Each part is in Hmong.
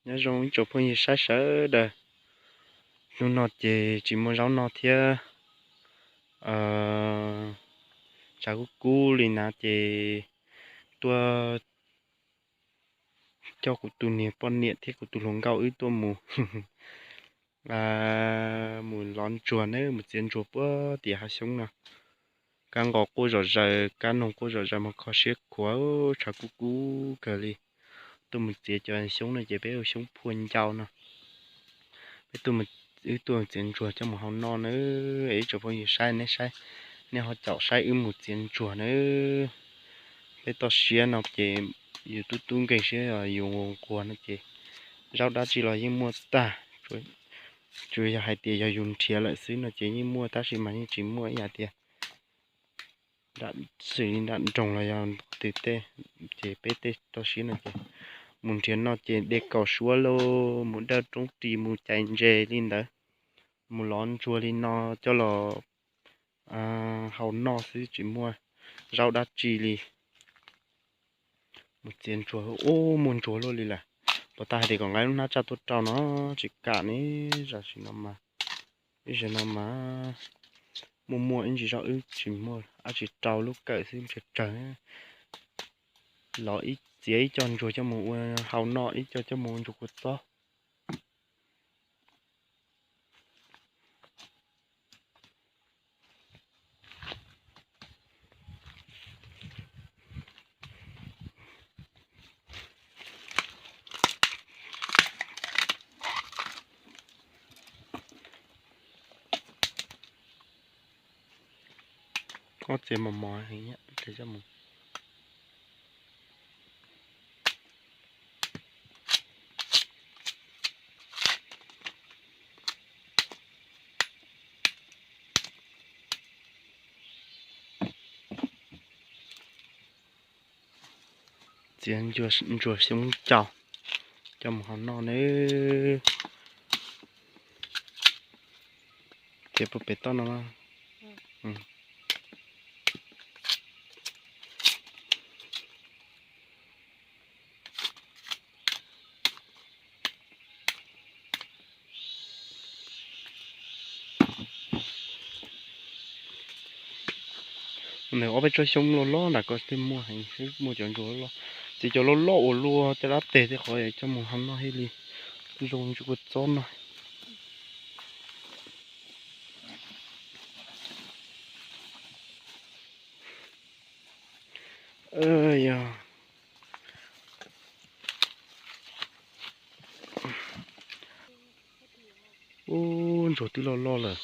Nyob zoo ib tsoom phooj ywg saib sawv daws. Hnub no ces tsis muaj zaub noj thiab, tshav kub kub li na ces tuaj coj kuv tus niag poj niam thiab kuv tus hluas nkauj wb tuaj mus, mus lov ntsuag na, mus txiav ntsuag puag tim hav xyoob no. Kab nqos quaj zom zaws, kab noog quaj zom zaws mas kho siab khuav, tshav kub kub kawg li. Tuaj mus txiav cov xyoob no ces peb ua xyoob phua ncau no. Peb tuaj, wb tuaj txiav ntsuag coj mus hau noj na. Es ib tsoom phooj ywg saib, neb saib, nej ho caum saib wb mus txiav ntsuag na. Peb toj siab no ces yus tub tub nkeeg siab, yus nquag no ces zaub dab tsi los yeej muaj tag. Tsuas yog hais tias yog yus nrhiav lawm xwb no ces yeej muaj, tab sis mas yeej tsis muaj ib yam tias nram, xws li nram nroog los yog twg tej. Ces peb tej toj siab no ces mus nrhiav no ces de kaum suab lauj, mus dawj roob ris, mus cais ntses li ntawd, mus lov ntsuag li no coj los hau noj xwb, tsis muaj zaub dab tsi li. Mus txiav ntsuag ub, muaj ntsuag luaj li lawm. Puas tas hais tias kom nqa lub hnab tsaj tuaj rau no, tsis kam ne. Tam sim no mas, ib zaug no mas muaj muaj ib ntsis zog wb tsis muaj dab tsi rau lub kawm xwb ntshe tsawg. Los ib txiav ib co ntsuag coj mus ua hau noj, ib co coj mus ua ntsuag kua txob. Ob txiav mos mos heev, coj mus txiav ntsuag xyoob ncau coj mus hau noj nawb. Txiav puag pem toj no. Nws ob peb tsob xyoob loj loj nram ko thiaj muaj heev, muaj cov ntsuag loj loj. Ces cov loj loj uas luaj caj dab tes tej qhov coj mus hau noj thiaj li zoo ntsuag kua txob no. Yog ub, ntsuag twb loj loj lawm,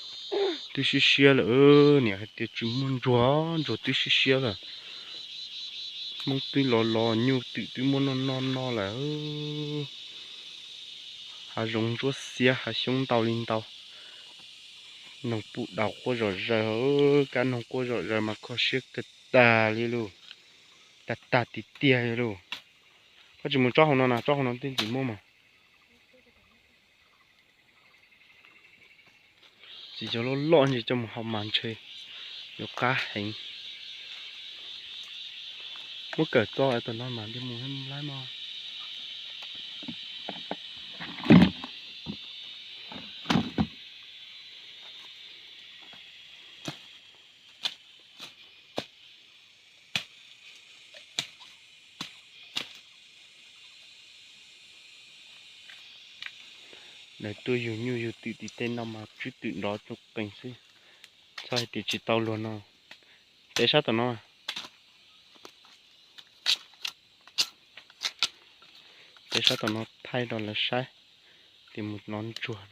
twb siab siab lawm. Niam hais tias tsis muaj ntsuag, ntsuag twb siab siab lawm. Hmoob twb los los nyuj twm twb muaj noj noj noj lawm. Hav zoov ntsuab xiab, hav xyoob ntau li ntau. Noog puj daus quaj zom zaws, kab noog quaj zom zaws mas kho siab kawg tag li lauj. Tag tag tiag tiag li lauj. Koj tsis mus tsob hauv no na, tsob hauv no twb tsis muaj mas. Txiv cov loj loj ntsis coj mus hau mas ntshe yuav qab heev. Muab kawm txo tom no mas li mus lab no. Lawv tuaj yug nyuj yug twm tim tej no mas tswb twm nrov tsoog qees xwb. Txhob hais tias tsis tau luag no. Peb sab tom no, peb sab tom no thaij rau lawv saib tias mus lov ntsuag,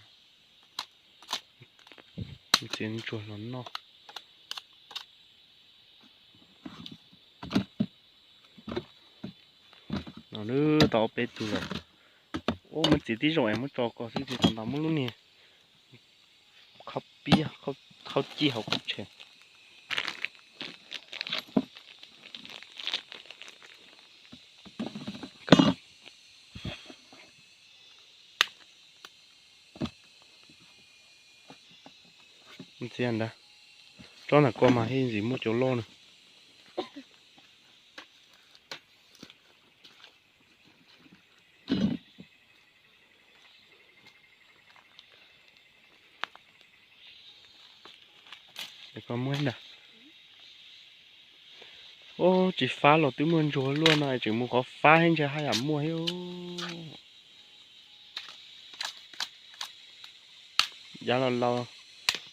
txiav ntsuag los noj. No tau ob peb tug lawm. Ub, muab txiav tib zoo es muab tso ko xwb, txiav tau ntau muab lub niag qhaub piab, qhaub cij hauv qhov tshem. Txiav ntawd, tsob ntawm ko mas thiaj ntxim muaj cov loj na. Koj muab ntag. Ub, tsis fab los twb muaj ntsuag luaj no, tseem mus qhov fab thiab ntshe haj yam muaj thiab. Yav los laus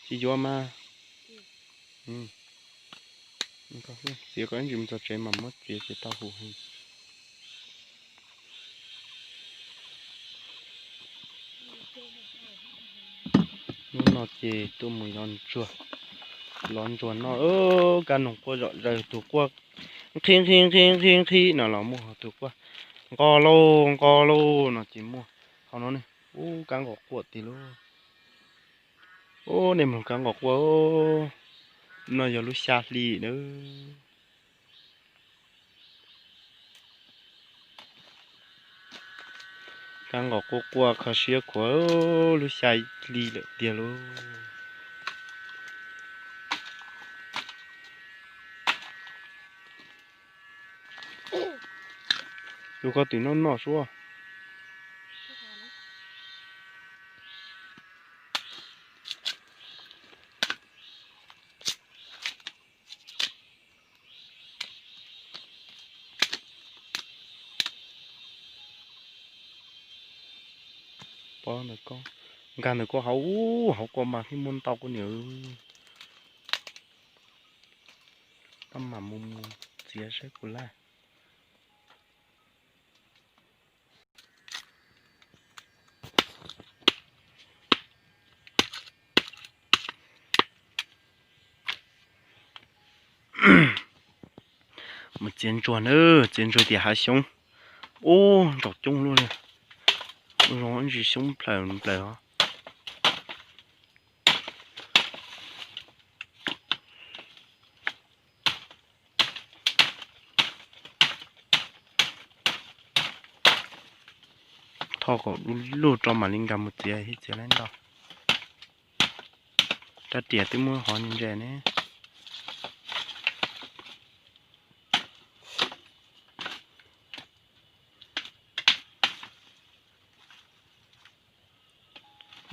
tsis yuav mas. Txiav kom ib ntsis mus txog tsev mas muab txiav ces tau huv heev. Hnub no ces tuaj mus yos ntsuag, los ntsuag no, kab noog quaj zom zaws, tus quaj nqhis nqhis nqhis nqhis nqhis no los muaj, tus quaj nqo lauj nqo lauj no ces muaj. Hauv no ne, ub, kab nqos quaj tiag lauj. Ub, nej mloog kab nqos quaj, no yog lub xya hli na. Kab nqos quaj quaj kho siab khuav, lub xya hli lawm tiag lauj. Tus ko twm noj noj suab. Pob ntawm ko, nkag ntawm ko hauv, hauv ko mas thiaj muaj ntau koj niam. Tab mam mus mus txiav saib puas laj. Mus txiav ntsuag na, txiav ntsuag tias hav xyoob. Ub, ntsaum coob luaj li. Ua zoo ntsis xyoob nplawm nplawm os. Tho kom du lug rau mam li nkag mus txiav, txiav lawm ntau. Rab riam twb muab hov ntse ne.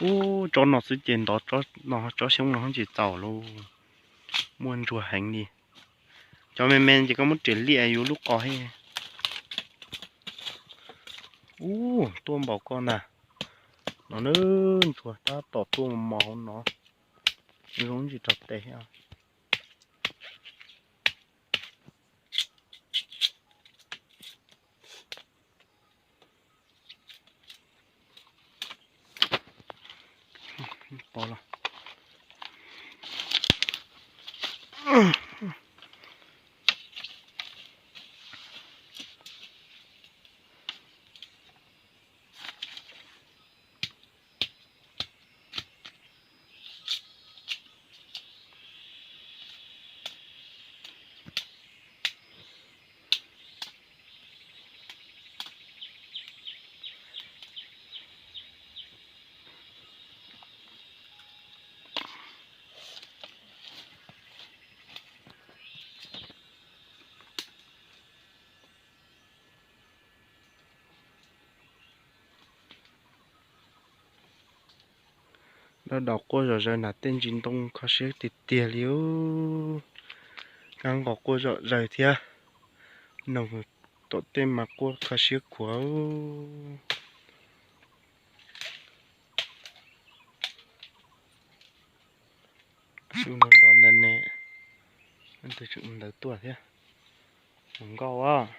Ub, tsob no xwb ces ntov no, tsob xyoob no tsis txaus lauj. Muaj ntsuag heev li. Cov me me ces koj muab riam liaj yuav lub qos thiab. Ub, tuaj npaum ko ntag. No na, ntsuag tab tom tuaj mos mos hauv no. Zoo ntsis rau tes thiab. Dab daus quaj zom zaws nram tej ntsis ntoo kho siab tiag tiag li. Kab nqos quaj zom zaws thiab. Noog tom tej mas quaj kho siab khuav. Su no los ntawd ne, tus tswv ntawd tuaj thiab. Mus nkauj as.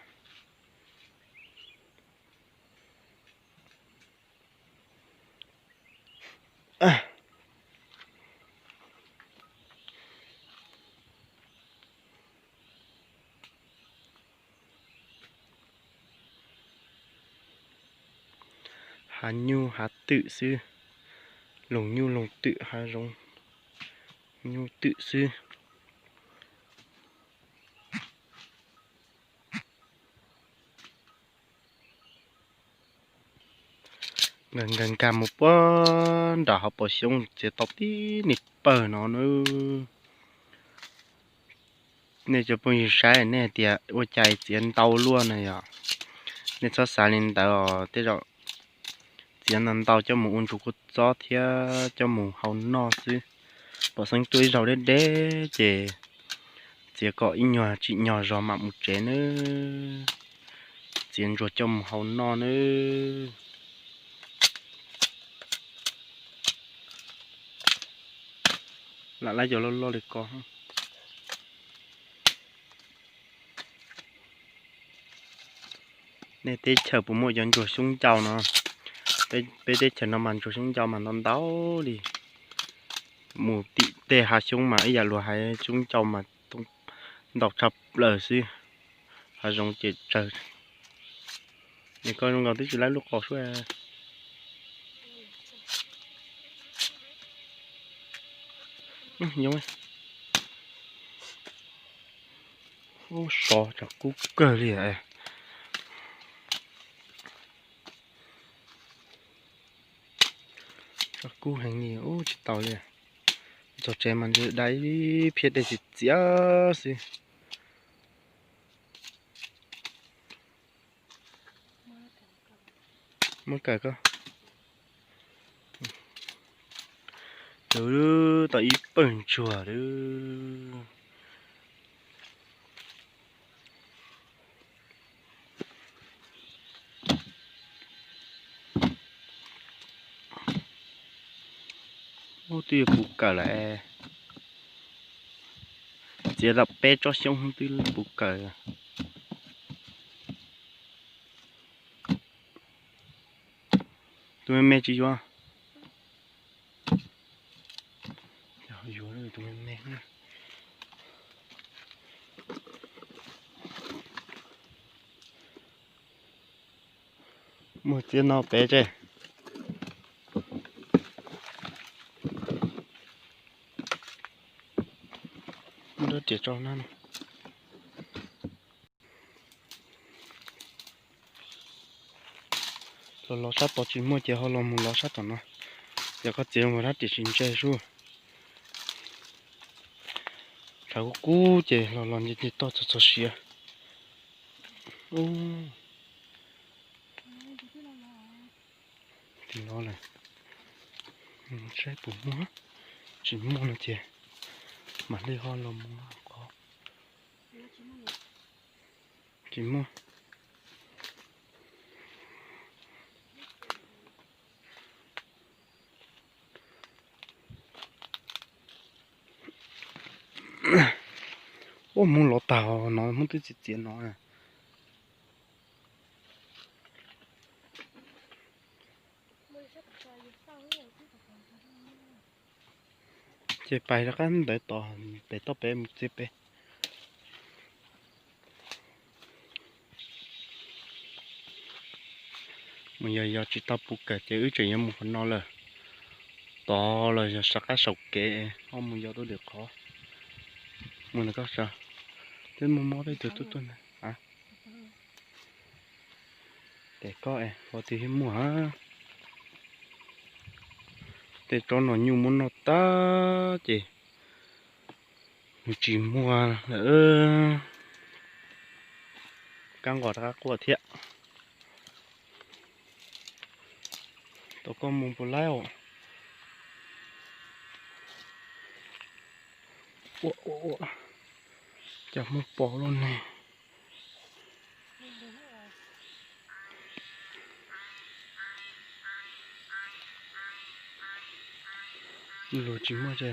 Hav nyuj hav twm xwb, loog nyuj loog twm hav zoov, nyuj twm xwb. Nkag nkag nkag mus puag nram hauv paus xyoob txiav tau tib niag pawg no na. Nej cov phooj ywg saib nej tias ua cas txiav ntau luaj na yom. Nej txhob xav li ntawd os, tej zaum txiav ntau ntau coj mus ua ntsuag kua txob thiab coj mus hau noj xwb. Pom xeeb tuaj ib zaug deb deb ces txiav kom ib nyuag tsim nyog zog mam mus tsev nawb. Txiav ntsuag coj mus hau noj nawb. Lam lab cov loj loj li ko. Nej teb chaws puas muaj cov ntsuag xyoob ncau no? Peb teb chaws no mas ntsuag xyoob ncau mas ntau ntau li. Mus tim tej hav xyoob mas ib yam luag hais xyoob ncau mas ntau tshaj plaws xwb. Hav zoov ces tsawg. Es koj zoo nkaus twb tsis laib lub qos suab. Ub, sov tsov kub kawg li. Tsov kub heev li, ub tsis tau li. Txog tsev mas ntshe dai phiab dej txias txias xwb. Muab kawm koj. Lawv tau ib pawg ntsuag lawm. Ub, twb yuav puv kawm lawm. Txiav tau peb tsob xyoob twb puv kawm. Tus me me tsis yuav. Yuav tus me me. Muag txiav no pem tse. Muab rab riam tso na. Los los sab tod tsis muaj ces ho los mus los sab tom no. Yog koj txiav mus rab riam tsis ntse sub. Tshav kub kub ces los los nce nce toj txog txog siav. Tim no lawm. Saib puas muaj, tsis muaj no ces mam li ho los mus qhov. Tsis muaj. Ub, hmoob lov tag no, hmoob twb txiav txiav no. Ces pais rov qab ntawd tod, pem toj pem mus txiav pem. Mus yog yog tsis tau puv kawm ces wb tseem yuav mus qhov no lawm. Tod los yog sab qab saum kev, ho mus yog tuaj lwm qhov. Mus ntawm koj sab, twb muaj mob peb tug tuaj tuaj ntag. Tes koj es qhov twg thiaj muaj. Tej tsob no nyuj muab noj tag ces nws tsis muag lawm. Kab nqos rov qab quaj thiab. Tau koj mus puas laib os. Ua ua ua, cas muaj pom loj ne. Luag tsis muaj tse.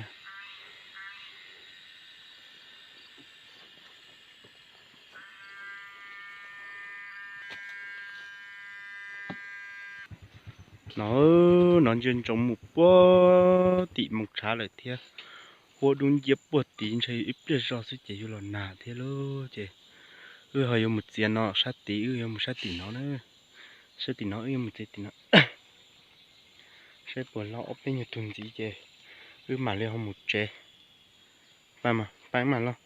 No, no ntsia ntsoov mus puag tim Moos Tshav lawm thiab. Huab dub nciab puag tid, ntshe ib pliag zog xwb ces yuav los nag thiab lauj. Ces wb ho yuav mus txiav no sab tid, wb yuav mus sab tim no na. Sab tim no wb yuav mus txiav tim no. Saib puas laib ob peb nyuag tug ntxiv ces wb mam li ho mus tsev. Pab mas los.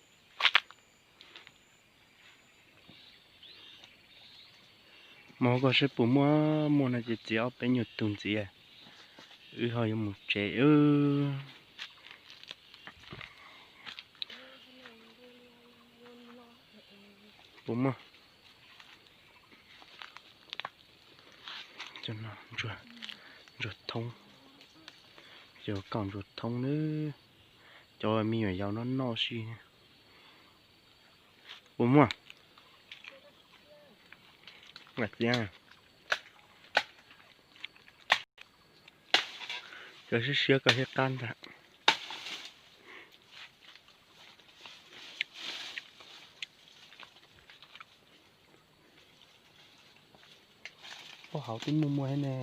Mus koj saib puas muaj, muaj no ces txiav ob peb nyuag tug ntxiv, wb ho yuav mus tsev. Puas muaj? Ntsuag thoob, yog kaum ntsuag thoob nawb. Cov me nyuam yaus no noj si. Puas muaj? Lam tias cov siab siab koj thiaj qab ntag. Ub, hauv twb muaj muaj thiab ne.